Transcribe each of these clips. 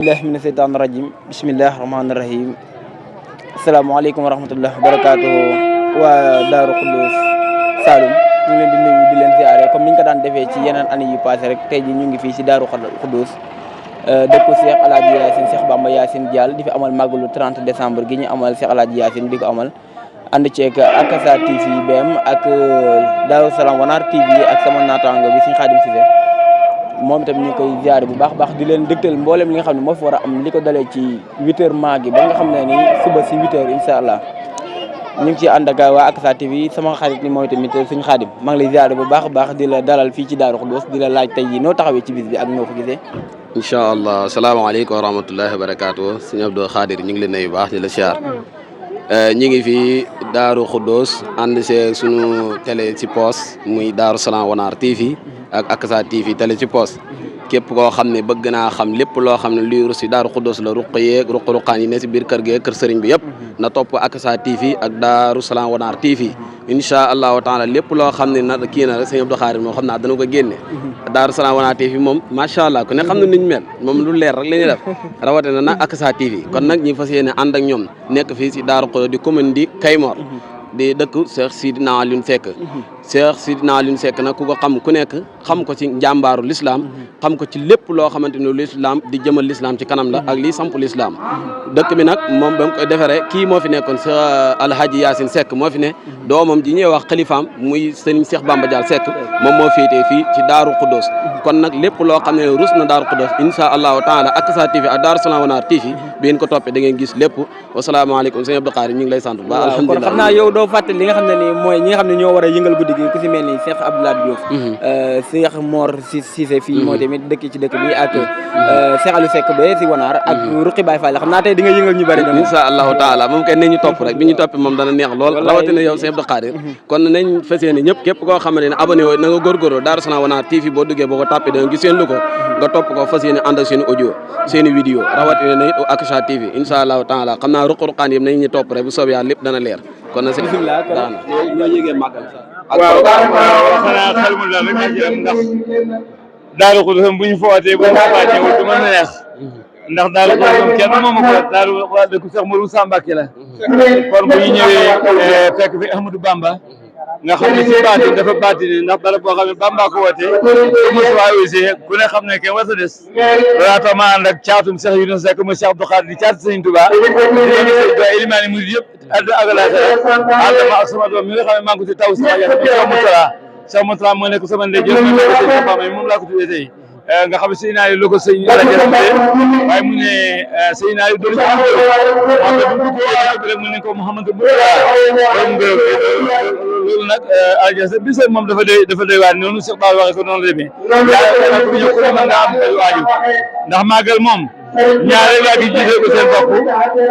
billahi mina seytaan rajim bismillahi rahmaani rahim asalaamaaleykum wa rahmatullah wa barakatuhu waa Daaru Xudoos Saloum ñu leen di nuyu di leen ziare comme niñ ko daan defee ci yeneen année yu passé rek tey ji ñu ngi fii si Daaru Xudoos dëkku Cheikh Alaaji Yaasin Cheikh Bamba Yaasin Dial di fi amal màggalu 30 décembre gi ñu amal Cheikh Alaaji Yaasin di ko amal ànd ceeg Akasa TV BM ak Daaru Salaam Wanar TV ak sama naataango bi Sëñ Xaadim Cissé moom itam ñu koy ziare bu baax di leen dëgtal mboolem li nga xam ne moo fi war a am li ko dalee ci 8h maa gi ba nga xam ne ni suba si 8h incha allah ñu ngi ciy ànd ak waa Akasa TV sama xarit ni mooy tamit Sëñ Xaadim maa ngi lay ziare bu baax di la dalal fii ci Daaru Xudoos di la laaj tey noo taxawee ci bis bi ak noo ko gisee. incha allah salaamaaleykum wa rahmatullahi wa barakaatu sëñ Abdou Khadir ñu ngi leen nuyu bu baax di la siyaar ñu ngi fii Daaru Xudoos ànd see sunu télé ci poos muy Daaru Salaam Wanar TV ak Akasa TV télé ci poos képp koo xam ne bëgg naa xam lépp loo xam ne luy rusi Daaru Xudoos la ruq yeeg ruq-ruqaan yi ne si biir kër gee kër sëriñ bi yëpp na topp Akasa TV ak Daaru Salaam Wanar TV incha allahu taala lépp loo xam ne na kii na rek sëñ Abdou Khadir moom xam naa dana ko génne Daaru Salaam Wanar TV moom macha allah ku ne xam ne niñ mel moom lu leer rek la ñuy def rawatina nag Akasa TV kon nag ñi fas yéene ànd ak ñoom nekk fii si Daaru Xudoos di commune di Kaymor di dëkk Cheikh Sidina Alioune Seck Cheikh Sidina Alioune Seck nag ku ko xam ku nekk xam ko ci njàmbaaru l'islam xam ko ci lépp loo xamante ni l'islam di jëmal l'islam ci kanam la ak lii samp l'islam dëkk bi nag moom ba mu koy defaree kii moo fi nekkoon sa Alhaji Yaasin Seck moo fi ne doomam ji ñuy wax xalifaam muy sëriñ Cheikh Bamba Dial Seck moom moo féetee fii ci Daaru Xudoos kon nag lépp loo xam ne rus na Daaru Xudoos insha allahu taala Akasa TV ak Daaru Salaam Wanar TV bi ngeen ko toppee da ngeen gis lépp wasalaamaaleykum sëñ Abdou Khadir ñu ngi lay sant ba alhamdulilah doo fàttali li nga xam ne ni mooy ñi nga xam ne ñoo war a yëngal guddi gi ku si mel ni Cheikh Abdoulaye Diouf Cheikh Mor Cissé fii moo tamit dëkk ci dëkk bi ak Cheikh Aliou Seck ba si Wanar ak Ruqi Baye Fall xam naa tey di nga yëngal ñu bëri insha allahu taala moom kay nañ ñu topp rek bi ñu toppee mopp dana neex lool rawatina yow Cheikh Abdou Khadir kon nañ fas yéene ñëpp képp koo xam ne abonné woo na nga góorgóorlu Daaru Salaam Wanar TV boo duggee boo ko tàppee da nga gis seen lu ko nga topp ko fas yéene ànd ak seen audio seen vidéo rawatina na it Akasa TV insha allahu taala xam naa ruq-ruqaan yëpp nañ ñu topp rek bu soobee yàlla lépp dana leer kon na bismillah ñoo yëgee màggal waaw xanaa xel mu daal rek na ci am ndax Daaru Xudoos bu ñu footee bu ñu fàccewul du mën a neex ndax Daaru Xudoos kenn moomu ko daaru waa dëkk Cheikh Modou Moussa Mbacké la kon bu ñu ñëwee fekk fi Ahmadou Bamba nga xam ne si baati dafa baati ne ndax dara boo xam ne Bamba ko wootee mosuwaay aussi ku ne xam ne kenn war sa des loolaa tax ma ànd ak caatum Cheikh Yunus Seck mu Cheikh Abdou Khadir di caatu Sëñ Touba ilimaani murid yëpp addu agalaaxira àndama ak sama doom mi nga xam ne maa ngi ko si taw sama yàlla Cheikh Moutala moo nekk sama ndey jël moom laa ko tuddee tey nga xam ne sëy naa lu ko sëñ waaye mu ne sëy naa doolu ci rek mu ne ko Mouhamadou loolu nag aljasa bis moom dafa doy waar noonu Cheikh Ba waxee ko noonu la demee yaa ko ñëw ko mën nga am waaju ndax màggal moom ñaare laa gi jiite ko seen bopp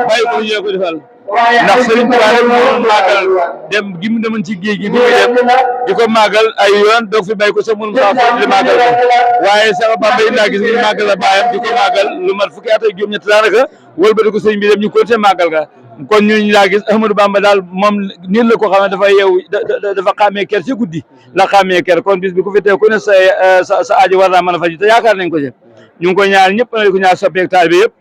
bàyyi ko ñu ko defal ndax Serigne Touba rek moo màggal dem gi mu demoon ci géej gi bi muy dem di ko màggal ay yoon doog fi bay ko sa mun sa di màggal ko waaye Cheikh Bamba yi laa gis ñu màggal la baayam di ko màggal lu mat fukki at ak juróom-ñett daanaka wëlbati ko sëñ bi dem ñu continué màggal ga kon ñooñu laa gis Ahmadou Bamba daal moom nit la ko xam ne dafa yeewu dafa xàmmee ker ci guddi la xàmmee ker kon bis bi ku fi teew ku ne sa aajo war naa mën a faju te yaakaar nañ ko ci ñu ngi ko ñaar ñëpp na di ko ñaar soppeek taal bi yëpp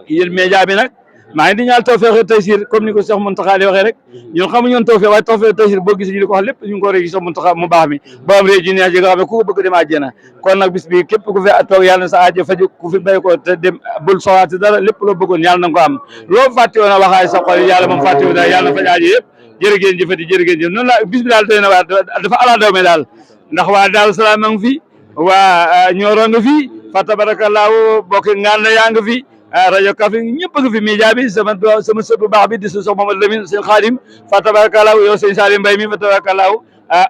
yéen média bi nag maa ngi di ñaar tawfeex taysir comme ni ko Cheikh Mountakha di waxee rek ñun xamuñu woon tawfeex waaye tawfeex taysir boo gis ñu di ko wax lépp ñu ngi ko rek Cheikh Mountakha mu baax mi ba am réew ji neex ji nga xam ne ku ko bëgg dem àjjana kon nag bis bi képp ku fi toog yàlla na sa aajo faju ku fi bay ko te dem bul soxlaati dara lépp loo bëggoon yàlla na nga ko am loo fàtte woon a waxaay sa xol yàlla moom fàtte woon yàlla na faj aajo yëpp jërëgéen jëfati jërëgéen jëf noonu la bis bi daal doy na waar dafa ala dawme daal ndax waa Daaru Salaam a ngi fi waa Nioro nga fi fa tabarakallahu bokk ngaan na yaa nga fi rajo Kaffrine ñëpp a ngi fi média bi sama sët bu baax bi di su sox Mamadou Lamine sëñ Khadim fa tabarakallahu yow sëñ Salim Mbaye mi fa tabarakallahu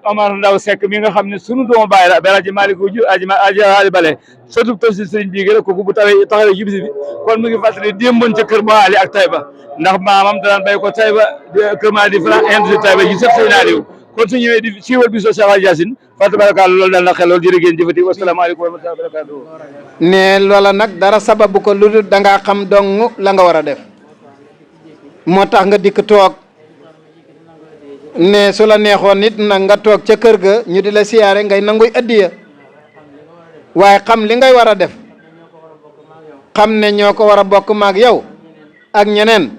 Omar Ndaw Seck mi nga xam ne sunu doomu baay la Beraji Malick Oudjou aji Ali Bale surtout tafsir sëriñ bii rek kooku bu taxawee ci bis bi kon mu ngi fàttali démboon ca kër Mo Ali ak Taïba ndax maamam daan bay ko Taïba kër ma di Fra indi Taïba ji sëf sëñ Aliou kon su ñëwee di siiwal bi soo Cheikh Hadj Yacine fa tabarakallahu loolu daal na xel loolu jërë ngeen jëfati wasalaamaaleykum wa rahmatullahi wa barakatuh ne loola nag dara sababu ko lu dul da ngaa xam dong la nga war a def moo tax nga dikk toog ne su la neexoon nit nag nga toog ca kër ga ñu di la siyaare ngay nanguy addiya waaye xam li ngay war a def xam ne ñoo ko war a bokk maag yow ak ñeneen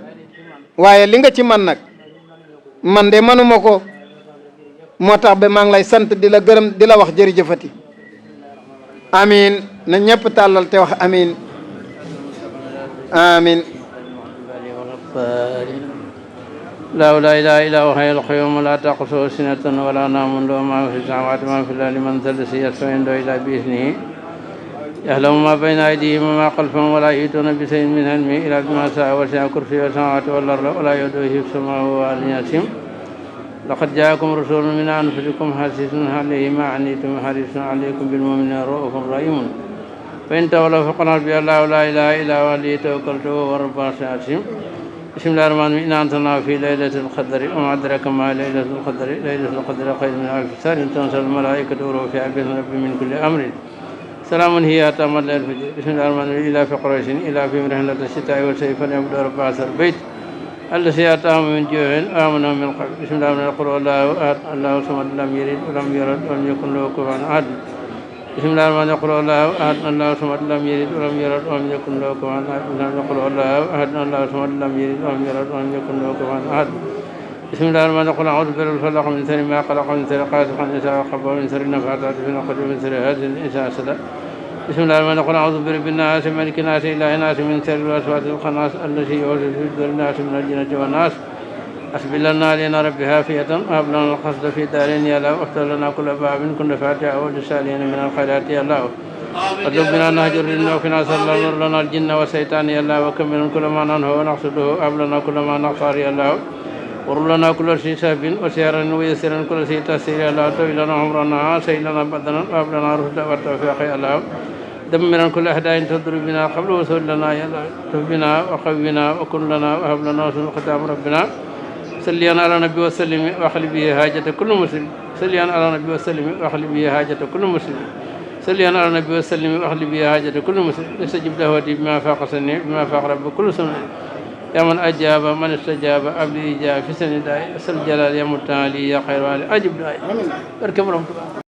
waaye li nga ci man nag man de manuma ko moo tax ba maa ngi lay sant di la gërëm di la wax jërëjëfati amin na ñëpp tàllal te wax amin amin لا إله إلا هو الحي القيوم لا تأخذه سنة ولا نوم له ما في السماوات وما في الأرض من ذا الذي يشفع عنده إلا بإذنه يعلم ما بين أيديهم وما خلفهم ولا يحيطون بشيء من علمه إلا بما شاء وسع كرسيه السماوات والأرض ولا يؤوده حفظهما وهو العلي العظيم لقد جاءكم رسول من أنفسكم عزيز عليه ما عنتم حريص عليكم بالمؤمنين رؤوف رحيم فإن تولوا فقل حسبي الله لا إله إلا هو عليه توكلت وهو رب العرش العظيم بسم الله الرحمن الرحيم إنا أنزلناه في ليلة القدر وما أدراك ما ليلة القدر ليلة القدر خير من ألف شهر تنزل الملائكة وروح فيها بإذن ربهم من كل أمر سلام هي حتى مطلع الفجر بسم الله الرحمن الرحيم إلى في قريش إلى في رحلة الشتاء والصيف فليعبدوا رب هذا البيت الذي آتاهم من جوع وآمنهم من خوف بسم الله الرحمن الرحيم قل الله أحد الله الصمد لم يلد ولم يولد ولم يكن له كفوا أحد بسم الله الرحمن الرحيم قل الله أحد الله الصمد لم يلد ولم يولد ولم يكن له كفوا أحد بسم الله قل الله أحد الله الصمد لم يلد ولم يولد ولم يكن له كفوا أحد بسم الله الرحمن الرحيم قل أعوذ برب الفلق من شر ما خلق من شر غاسق إذا وقب ومن شر النفاثات في العقد ومن شر حاسد إذا حسد بسم الله الرحمن الرحيم قل أعوذ برب الناس ملك الناس إله الناس من شر الوسواس الخناس الذي يوسوس في صدور الناس من الجنة والناس حسبي لنا علينا ربي هافية وهب لنا القصد في دارين يا الله وافتح لنا كل باب كن فاتحة ولسالين من الخيرات يا الله واطلب بنا نهجر لنا وفينا صلى الله لنا الجن والشيطان يا الله وكمل كل ما ننهى ونقصده وهب لنا كل ما نختار يا الله ورب لنا كل شيء سهب وسيرا ويسرا كل شيء تسير يا الله طويل لنا عمرنا سهل لنا بدنا وهب لنا رشدا والتوفيق يا الله دمرا كل أحداء تضر بنا قبل وصول لنا يا الله تهبنا وقونا وكن لنا وهب لنا وسن ختام ربنا صلي على النبي وسلم واخلي به حاجة كل مسلم صلي على النبي وسلم واخلي به حاجة كل مسلم صلي على النبي وسلم واخلي به حاجة كل مسلم استجب دعوتي بما فاق سني بما فاق رب كل سنة يا من أجاب من استجاب أبلي إجاب في سنة داي أسأل الجلال يا متعالي يا خير والي أجب داي بركب رحمة